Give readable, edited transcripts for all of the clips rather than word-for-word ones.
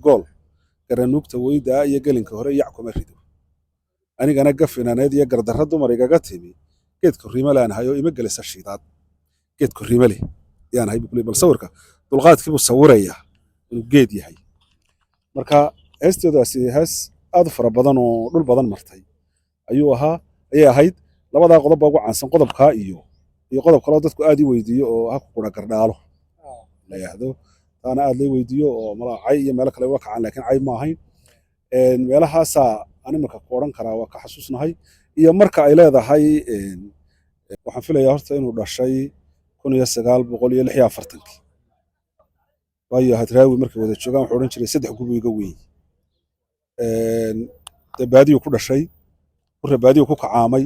Gool garanuugta weydaa iyo gelinka hore yac kuma rido. Anigana gafinaneed iyo gardarra dumar igaga timi, geed korriime laan ahay oo ima gelisa shiidaad. Geed korriime leh yaan ahay buu ku leeyahay. Bal sawirka dulqaadkii buu sawirayaa inuu geed yahay. Marka heestoodaasi hees aad u fara badan oo dhul badan martay ayuu ahaa, ayay ahayd. Labadaa qodob baa ugu caansan, qodobkaa iyo qodob kaloo dadku aad i weydiiyo oo ha ku qura gardhaalo la yidhaahdo. Taana aad lay weydiiyo oo malaa cay iyo meelo kale uga kacaan, laakiin cay ma ahayn. Meelahaasaa aan iminka ku odhan karaa waa ka xasuusnahay. Iyo marka ay leedahay, waxaan filayaa horta inuu dhashay 1946-kii, waayo Hadraawi markay wada joogaan wuxuu odhan jiray 3 gubu iga weyn. Dee baadiyuu ku dhashay Hurre, baadiyuu ku kacaamay.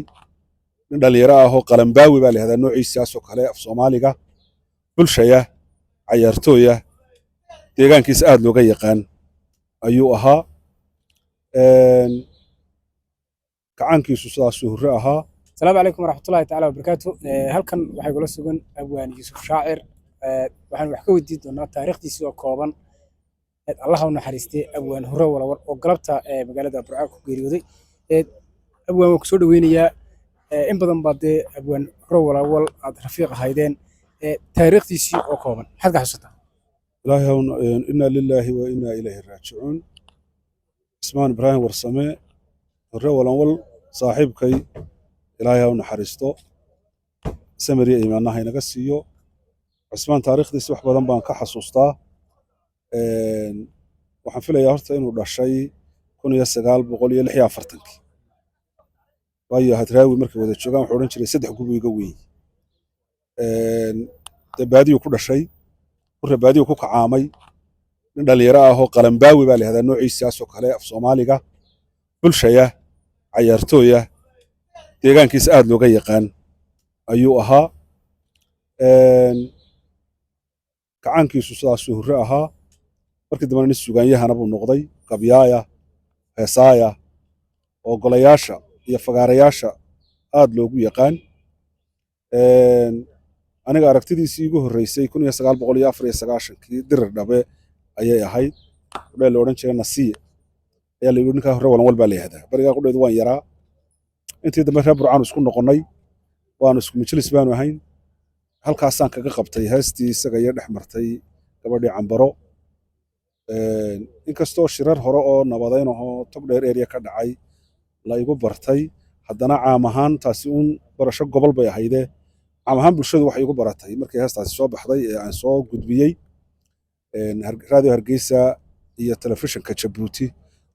Nin dhalinyaro ah oo qalambaawi baa la yihahdaa noociisaasoo kale af Soomaaliga, bulshaya, cayaartooya, deegaankiisa aad looga yaqaan ayuu ahaa. Kacaankiisu sidaasuu Hurre ahaa. Asalaamu calaykum waraxmatullahi tacaala wabarakaatu. Halkan waxaa igula sugan abwaan Yuusuf Shaacir. Waxaan wax ka weydiin doonaa taariikhdiisii oo kooban. Allaha u naxariistay abwaan Hurre Walawal oo galabta magaalada Burco ku geeriyooday. Abwaan, waan kusoo dhaweynayaa. In badan baa dee abwaan Hurre Walawal aad rafiiq ahaydeen. Taariikhdiisii oo kooban maxaad ka xasuusataa? Ilaahay hawn, inna lilaahi wa inna ilayhi raajicuun. Cismaan Ibraahim Warsame Hurre Walanwal, saaxiibkay, Ilaahay ha u naxariisto, samir iyo iimaanna ha inaga siiyo. Cismaan taariikhdiisi wax badan baan ka xasuustaa. Waxaan filayaa horta inuu dhashay 1946-kii, waayo Hadraawi markay wada joogaan wuxuu odhan jiray 3 gubu iga weyn. Dee baadiyuu ku dhashay Hurre, baadiyuu ku kacaamay. Nin dhalinyaro ah oo qalambaawi baa la yihahdaa noociisaasoo kale af Soomaaliga, bulshaya, cayaartooya, deegaankiisa aad looga yaqaan ayuu ahaa. Kacaankiisu sidaasuu Hurre ahaa. Markii dambena nin sugaanyahana buu noqday, gabyaaya, heesaaya oo golayaasha iyo fagaarayaasha aad loogu yaqaan. Aniga aragtidiisii igu horreysay 1994-kii Dirir Dhabe ayay ahayd. Qudhee la odhan jiray Nasiye ayaa la yidhi ninkaa Hurre Walanwal baa la yihahdaa. Berigaa qudheedu waan yaraa. Intii dambe reer Burcaanu isku noqonnay, waanu isku majlis baanu ahayn. Halkaasaan kaga qabtay heestii isaga iyo dhex martay gabadhii Cambaro. Inkastoo shirar hore oo nabadayn ahoo tog dheer area ka dhacay la igu bartay, haddana caam ahaan taasi uun barasho gobol bay ahaydee, caam ahaan bulshadu waxay igu baratay markii heestaasi soo baxday ee aan soo gudbiyey Raadiyo Hargeysa iyo telefishinka Jabuuti.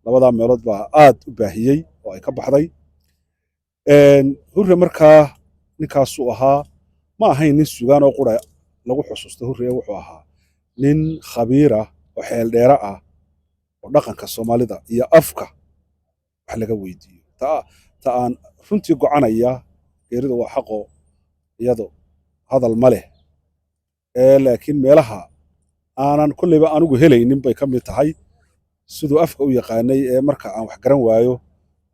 Labadaa meelood baa aad u baahiyey oo ay ka baxday. Hurre markaa ninkaasuu ahaa. Ma ahayn nin sugaan oo qura lagu xusuusto Hurre, wuxuu ahaa nin khabiira oo xeeldheere ah oo dhaqanka Soomaalida iyo afka wax laga weydiiyo. Ta aan runtii gocanaya, geeridu waa xaqo, iyado hadal ma leh, laakiin meelaha aanan kolleyba anigu helaynin bay ka mid tahay siduu afka u yaqaanay ee marka aan wax garan waayo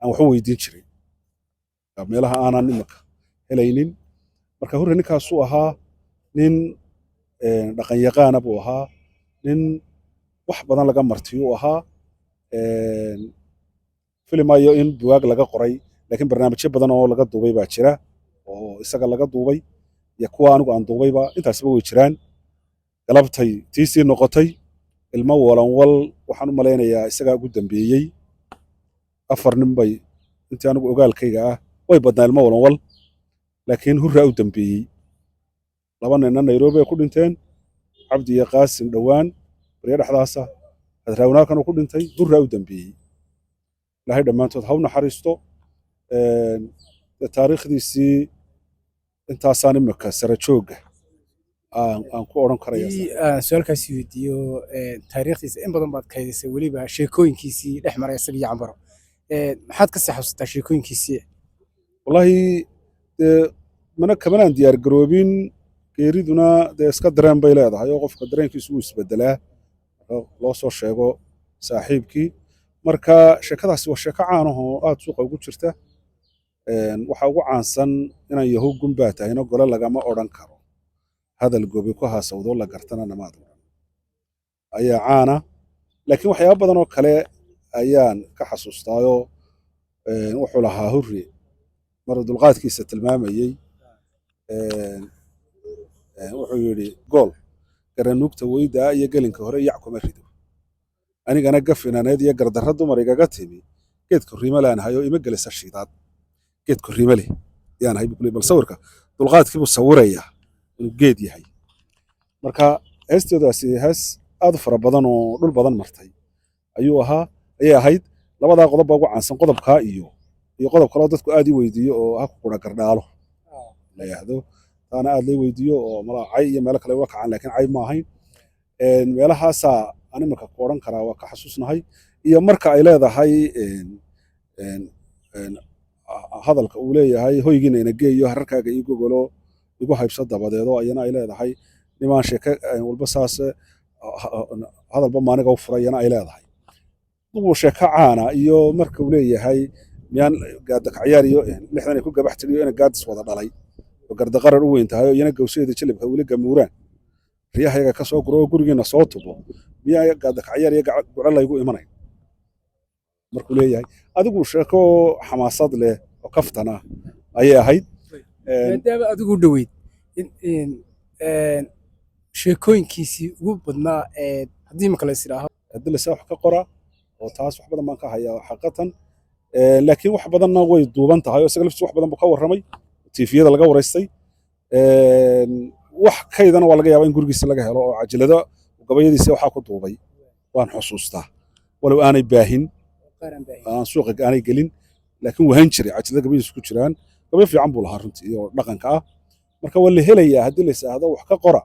aan wax u weydiin jiray, meelaha aanan imika helaynin. Marka Hurre ninkaasuu ahaa, nin dhaqan yaqaana buu ahaa, nin wax badan laga martiyuu ahaa. Filimayo in bugaag laga qoray, laakiin barnaamijyo badan oo laga duubay baa jira, oo isaga laga duubay iyo kuwa anigu aan duubayba, intaasba way jiraan. Galabtay tiisii noqotay. Ilmo Walanwal waxaan u malaynayaa isagaa ugu dambeeyey. Afar nin bay intii anigu ogaalkayga ah, way badnaa ilmo Walanwal, laakiin Hurraa u dambeeyey. Laba ninna Nairobi ay ku dhinteen, Cabdi iyo Qaasim, dhowaan baryo dhexdaasa. Hadraawina halkan uu ku dhintay. Hurraa u dambeeyey. Ilaahay dhammaantood ha u naxariisto. Dee taariikhdiisii intaasaan imika sare joogga aan ku odhan karaya. Haddii aan su-aalkaasi weydiiyo, taariikhdiisa in badan baad kaydisay, weliba sheekooyinkiisii dhex maray isaga iyo Cambaro. Maxaad ka sii xasuusataa sheekooyinkiisii? Wallaahi dee mana kamanaan diyaar garoobin. Geeriduna dee iska dareen bay leedahay oo qofka dareenkiisu wuu isbedelaa marka loo soo sheego saaxiibkii. Marka sheekadaasi waa sheeko caan ah oo aad suuqa ugu jirta. Waxaa ugu caansan inaan yahow gunbaa tahayno gole lagama odhan karo, hadal gobi ku haasawdo la gartana namaad odhan, ayaa caana. Laakiin waxyaaba badan oo kale ayaan ka xasuustaayoo wuxuu lahaa Hurre mar dulqaadkiisa tilmaamayey, wuxuu yidhi: "Gool garanuugta weydaa iyo gelinka hore yac kuma rido, anigana gafinaneed iyo gardarra dumar igaga timi, geed korriime laan hayo ima gelisa shiidaad." Geed korriime leh yaan ahay buu ku leeyay. Bal sawirka dulqaadkii buu sawirayaa inuu geed yahay. Marka heestoodaasi hees aad u fara badan oo dhul badan martay ayuu ahaa, ayay ahayd. Labadaa qodob baa ugu caansan, qodobkaa iyo qodob kaloo dadku aad i weydiiyo oo ha ku qura gardhaalo la yidhaahdo. Taana aad lay weydiiyo oo malaa cay iyo meelo kale uga kacaan, laakiin cay ma ahayn. Meelahaasaa aan iminka ku odhan karaa waa ka xasuusnahay. Iyo marka ay leedahay hadalka uu leeyahay: "Hoygiina ina geeyo, hararkaaga ii gogolo, igu haybso." Dabadeedo ayana ay leedahay: "Nimaan sheeke walba saas hadalba maaniga u furay." Iyana ay leedahay wuu sheeko caana. Iyo marka uu leeyahay: "Miyaan gaadakacyaar iyo 60 ay ku gabax tiriyo ina gaadis wada dhalay oo gardaqarar u weyn tahay oo iyana gawsadeeda jilibka weli gamuuraan, riyahayaga ka soo guro oo gurigiina soo tubo, miyaa gaadakacyaar iyo guco laygu imanayn?" Markuu leeyahay. Adigu sheeko xamaasad leh oo kaftan ah ayay ahayd. Maadaama adigu u dhoweyd sheekooyinkiisii ugu badnaa ee haddii imika la is idhaaho? Haddii lase wax ka qora oo taas wax badan baan ka hayaa xaqiiqatan. Laakiin wax badanna way duuban tahay oo isaga laftiisa wax badan buu ka warramay, TV-yada laga waraystay. Wax kaydana waa laga yaabaa in gurigiisa laga helo oo cajalado gabayadiisa waxaa ku duubay waan xusuustaa, walow aanay baahin, aan suuqa aanay gelin, laakiin wahan jiray cajalado gabayadiisa ku jiraan. Gabayo fiican buu lahaa runtii oo dhaqanka ah. Marka waa la helayaa haddii la yidhaahdo wax ka qora,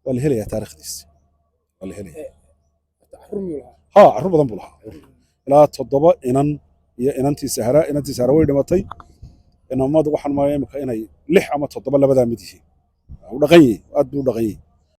waa la helayaa taariikhdiisa, waa la helayaa. Ha, carruur badan buu lahaa, ilaa toddoba inan iyo inantii Sahra. Inantii Sahra way dhimatay. Inamadu waxaan malaya imika inay lix ama toddoba labadaa mid yihiin. U dhaqan yihi, aad buu u dhaqan yihi.